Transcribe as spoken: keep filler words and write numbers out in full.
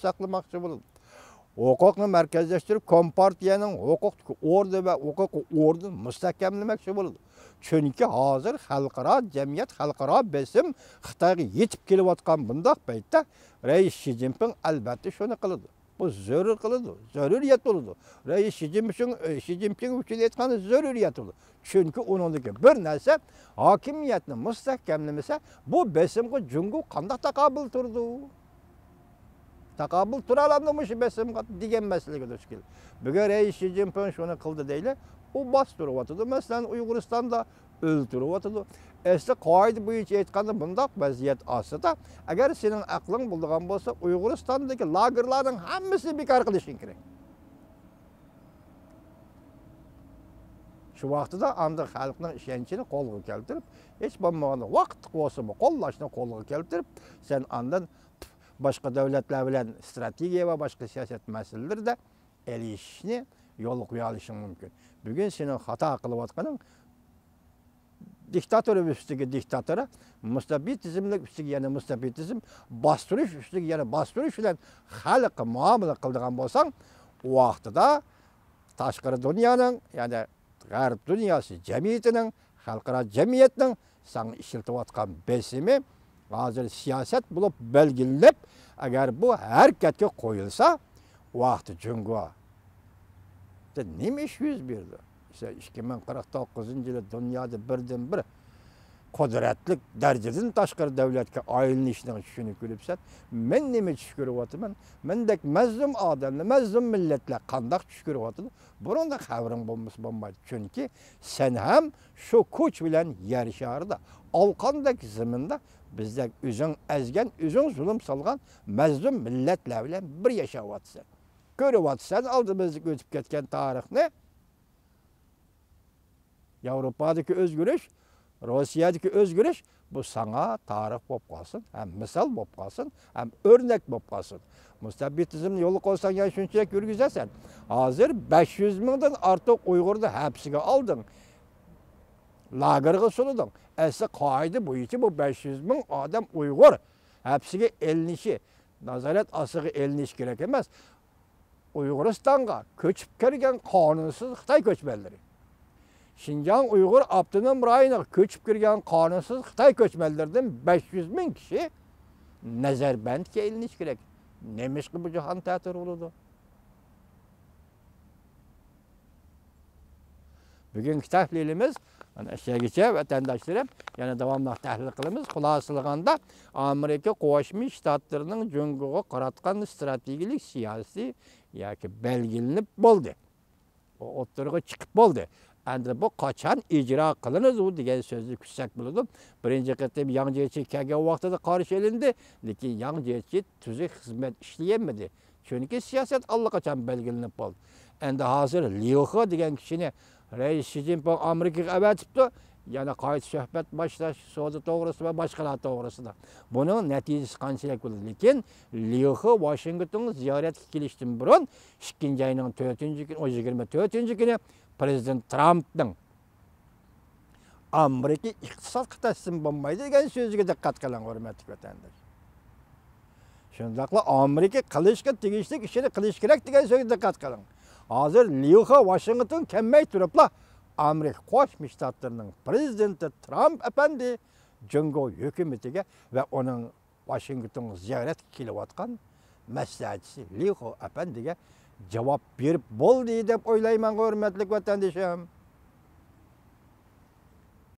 ساقلىماقچى بولىدۇ. ھوقۇقنى مەركەزلەشتۈرۈپ، كومپارتىيەنىڭ ھوقۇقتىكى ئورنى ۋە ھوقۇقىي ئورنىنى مۇستەھكەملىمەكچى بولىدۇ. چۈنكى ھازىر خەلقئارا جەمئىيەت، خەلقئارا بېسىم خىتايغا يېتىپ كېلىۋاتقان بۇنداق پەيتتە، رەئىس شى جىنپىڭ ئەلۋەتتە شۇنى قىلىدۇ. بۇ زۆرۈر قىلىدۇ، زۆرۈرىيەت بولىدۇ. رەئىس شى جىنپىڭ، شى جىنپىڭ ئۈچۈن ئېيتقاندا زۆرۈرىيەت بولىدۇ. چۈنكى ئۇنىڭدىكى بىر نەرسە، ھاكىمىيەتنى مۇستەھكەملىمىسە، بۇ بېسىمغا جۇڭگو قانداق تاقابىل تۇرىدۇ؟ تاقابىل تۇرالامدۇ مۇشۇ بېسىمغا دېگەن مەسىلىگە دۇچ كېلىدۇ. بۈگۈن رەئىس شى جىنپىڭ شۇنى قىلدى دەيلى، ئۇ باستۇرۇۋاتىدۇ. مەسىلەن، ئۇيغۇرىستاندا ئۆلتۈرۈۋاتىدۇ. ئەسلى قائىدە بويىچە ئېيتقاندا، بۇنداق ۋەزىيەت ئاستىدا، ئەگەر سېنىڭ ئەقلىڭ بولىدىغان بولسا، ئۇيغۇرىستاندىكى لاگېرلارنىڭ ھەممىسىنى بىكار قىلىشىڭ كېرەك. شۇ ۋاقتىدا ئاندىن خەلقنىڭ ئىشەنچىنى قولغا كەلتۈرۈپ، ھېچ بولمىغاندا ۋاقىتلىق بولسىمۇ قوللاشنى قولغا كەلتۈرۈپ، سەن ئاندىن باشقا دۆلەتلەر بىلەن ئىستراتېگىيە ۋە باشقا سىياسەت مەسىلىلىرىدە ئېلىشىشنى يولغا قويالىشىڭ مۇمكىن. بۈگۈن سېنىڭ خاتا قىلىۋاتقىنىڭ دىكتاتور ئۈستىگە دىكتاتور، مۇستەبىت تىزىملىك ئۈستىگە يەنە مۇستەبىت تىزىم، باستۇرۇش ئۈستىگە يەنە باستۇرۇش بىلەن خەلققە مۇئامىلە قىلىدىغان بولساڭ، ئۇ ۋاقتىدا تاشقىرى دۇنيانىڭ، يەنى غەرب دۇنياسى جەمئىيىتىنىڭ، خەلقئارا جەمئىيەتنىڭ ساڭا ئىشلىتىۋاتقان بېسىمى ھازىر سىياسەت بولۇپ بەلگىلىنىپ، ئەگەر بۇ ھەرىكەتكە قويۇلسا، ۋاقتى جۇڭگودا نېمە ئىش يۈز بېرىدۇ؟ مەسىلەن، ئىككى مىڭ قىرىق توققۇزىنچى يىلى دۇنيادا بىردىنبىر قۇدرەتلىك دەرىجىدىن تاشقىرى دەۋلەتكە ئايلىنىشنىڭ چۈشىنى كۆرۈپسەن، مەن نېمە چۈش كۆرۈۋاتىمەن؟ مەندەك مەزلۇم ئادەملەر، مەزلۇم مىللەتلەر قانداق چۈش كۆرۈۋاتىدۇ؟ بۇنىڭدىن خەۋىرىڭ بولمىسا بولمايدۇ. چۈنكى سەن ھەم شۇ كۇچ بىلەن يەر شارىدا، ئالقاندەك زېمىندا بىزدەك ئۆزۈڭ ئەزگەن، ئۆزۈڭ زۇلۇم سالغان مەزلۇم مىللەتلەر بىلەن بىر ياشاۋاتىسەن. كۆرۈۋاتىسەن ئالدىمىزدىكى ئۆتۈپ كەتكەن تارىخنى. ياۋروپادىكى ئۆزگىرىش، روسىيەدىكى ئۆزگىرىش، بۇ ساڭا تارىخ بولۇپ قالسۇن، ھەم مىسال بولۇپ قالسۇن، ھەم ئۆرنەك بولۇپ قالسۇن. مۇستەبىتىزمنى يولغا قويساڭ، يەنە شۇنچىلىك يۈرگۈزەرسەن. ھازىر بەش يۈز مىڭدىن ئارتۇق ئۇيغۇرنى ھەپسىگە ئالدىڭ، لاگېرغا سولىدىڭ. ئەسلى قائىدە بويىچە بۇ بەش يۈز مىڭ ئادەم ئۇيغۇر ھەپسىگە ئېلىنىشى، نازارەت ئاستىغا ئېلىنىشى كېرەك ئەمەس. ئۇيغۇرىستانغا كۆچۈپ كىرگەن قانۇنسىز خىتاي كۆچمەنلىرى، شىنجاڭ ئۇيغۇر ئاپتونوم رايونىغا كۆچۈپ كىرگەن قانۇنسىز خىتاي كۆچمەنلىرىدىن بەش يۈز مىڭ كىشى نەزەربەندكە ئېلىنىشى كېرەك. نېمىشقا بۇ جاھان تەتۈر بولىدۇ؟ بۈگۈنكى تەھلىلىمىز مانا شۇ يەرگىچە، ۋەتەنداشلىرىم. يەنە داۋاملىق تەھلىل قىلىمىز. خۇلاسىلىغاندا، ئامېرىكا قوشما شتاتلىرىنىڭ جۇڭگوغا قاراتقان ئىستراتېگىيەلىك سىياسىتى ياكى بەلگىلىنىپ بولدى. ئۇ ئوتتۇرىغا چىقىپ بولدى. ئەمدى بۇ قاچان ئىجرا قىلىنىدۇ دېگەن سۆزنى كۈتسەك بولىدۇ. بىرىنچى قېتىم ياڭ جيېچى كەلگەن ۋاقتىدا قارشى ئېلىندى، لېكىن ياڭ جيېچى تۈزۈك خىزمەت ئىشلىيەلمىدى. چۈنكى سىياسەت ئاللىقاچان بەلگىلىنىپ بولدى. ئەمدى ھازىر ليۇ خې دېگەن كىشىنى رەئىس شى جىنپىڭ ئامېرىكىغا ئەۋەتىپتۇ. يەنە قايتا سۆھبەت باشلاش، سودا توغرىسىدا ۋە باشقىلار توغرىسىدا. بۇنىڭ نەتىجىسى قانچىلىك بولىدۇ؟ لېكىن ليۇ خې ۋاشىنگتونغا زىيارەتكە كېلىشتىن بۇرۇن، ئىككىنچى ئاينىڭ تۆتىنچى كۈنى، يىگىرمە تۆتىنچى كۈنى پرېزىدېنت ترامپنىڭ ئامېرىكا ئىقتىسادقا تەسلىم بولمايدۇ دېگەن سۆزىگە دىققەت قىلىڭ، ھۆرمەتلىك ۋەتەنداش. شۇنداقلا ئامېرىكا قىلىشقا تېگىشلىك ئىشىنى قىلىش كېرەك دېگەن سۆزگە دىققەت قىلىڭ. ھازىر ليۇ خې ۋاشىنگتون كەلمەي تۇرۇپلا، ئامېرىكا قوشما شتاتلىرىنىڭ پرېزىدېنتى ترامپ ئەپەندى جۇڭگو ھۆكۈمىتىگە ۋە ئۇنىڭ ۋاشىنگتونغا زىيارەتكە كېلىۋاتقان مەسلىھەتچىسى ليۇ خې ئەپەندىگە جاۋاب بېرىپ بولدى دەپ ئويلايمەن، ھۆرمەتلىك ۋەتەندىشىم.